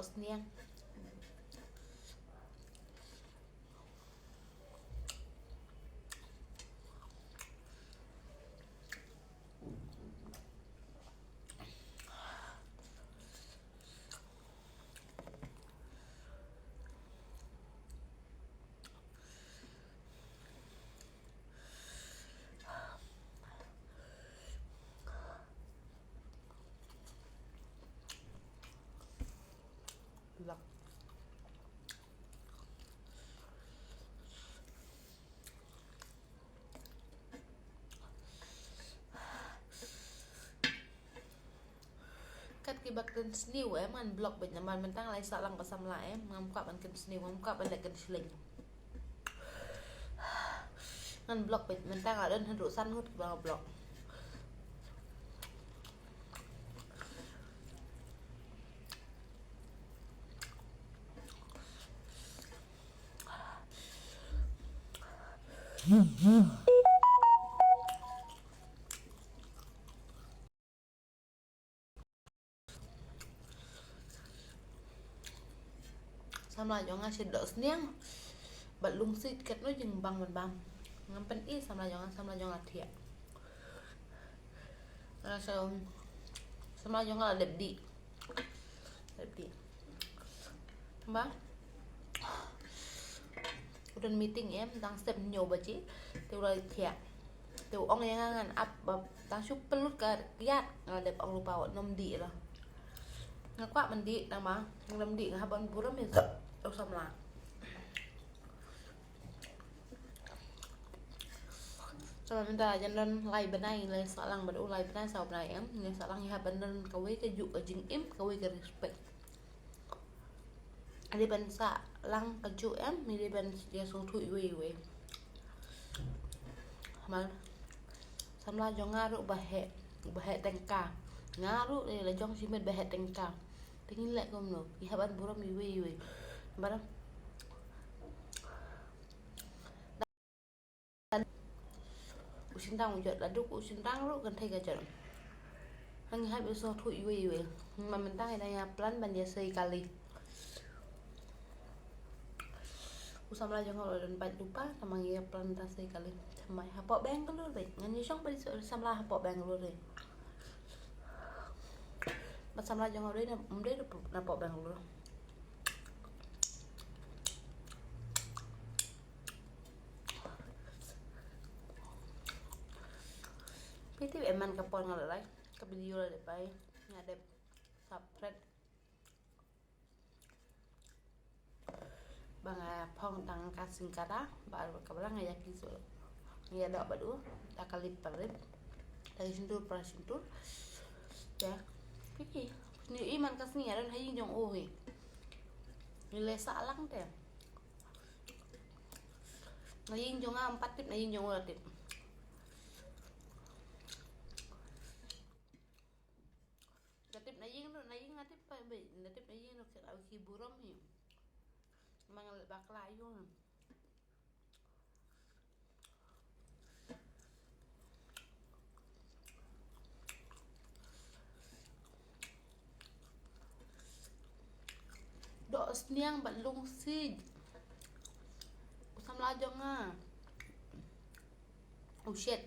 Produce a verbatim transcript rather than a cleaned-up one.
Sniang. Kat kiba kren sniew em, ngan block beit namar mynta nga la ïa sah lang bad samla em, ngam kwah ban kren sniew, ngam kwah ban leh kren shilliang. Ngan block beit mynta, nga don hynriew san ngut kiba nga block. Samla jong nga shu doh sniang bad lungsiej, katno jingbang ban bam. Ngam pyni samla jong nga, samla jong nga thiah. Nga sa, samla jong nga la dep dih. Dep dih. Tang ba u don meeting em, tang step hynñiew baje. Te u la thiah. Te u ong ïa nga ngan ap ba tang shu pynlut ka ïat, nga la dep ong lypa wat nym dih la. Nga kwah ban dih tang ba ngam dih, nga hap ban burom ïa u samla. Sa mynta jan don lai bnai ngi la sah lang bad u, lai bnai saw bnai em ngi la sah lang, ngi hap ban don kawei ka juk ka jingim, kawei ka respect. Ngi dei ban sah lang kajuh em, ngi dei ban ïa sngewthuh iwei iwei. Namar samla jong nga ruh ba heh, ba heh tyngka. Nga ruh la jong shimet ba heh tyngka. Te ngin leh kumno? Ngi hap ban burom iwei iwei. Namar u shynrang u jot, la duk u shynrang ruh kynthei ka jot. Ngi hap ïa sngewthuh iwei iwei. Namar mynta ngi dang ïa plan ban ïa sei kali. U samla jong nga u la don bad lypa, namar ngi ïa plan ban sei kali. Thymmai hapoh Bangalore beit. Ngan ïa shong bad u samla hapoh Bangalore. Bad samla jong nga u dei na, um dei na, napoh Bangalore. Phi tip em, man ka por nga la like ka video la dep bai, nga dep subscribe. Ba nga phong tang ka singkara, ba ka ba nga ïa ki so. Nga ïa doh bad u, da ka lip pa lip. Da ka shyntur pa shyntur. Ya. Phi ki. Ni i man ka sngi ïa don ha ïing jong u hi. Ngi la sah lang te. Na ïing jong nga em pat tip, na ïing jong u la tip. Nga tip na ïing ruh, na ïing nga tip pa beit, nga tip na ïing ruh, ki burom hi. Ma nga leh bakla ïing. Doh sniang bad lungsiej. U samla jong nga. Oh shit.